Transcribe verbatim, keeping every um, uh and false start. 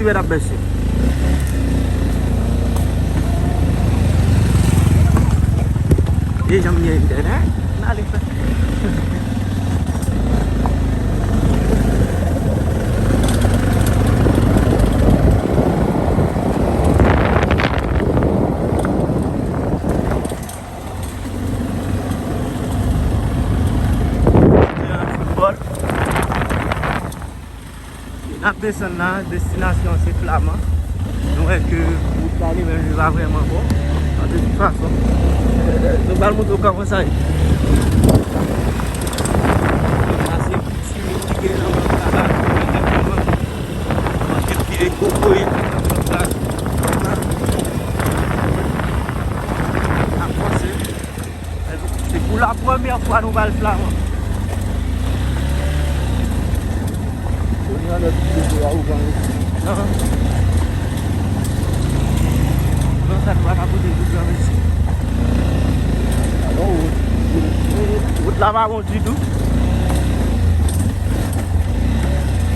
Tibèt ap bèche. E janm gen entènèt, n ale fè. Foutbòl. N ap desann la, destinasyon se Flaman. Nou wè ke wout la li menm li pa vrèman bon. An de tout fason, nou pral montre w kòman sa ye. Sa se ti wout ki gen nan Flaman. Anpil pye kokoye nan Flaman. N ap panse. Se pou la premyè fwa nou pral Flaman. Kounye a lè videyo a ou pran isi. Non. Non, sa nou pa ka pote tout granmesi. Alò, wout, wout la pa bon ditou.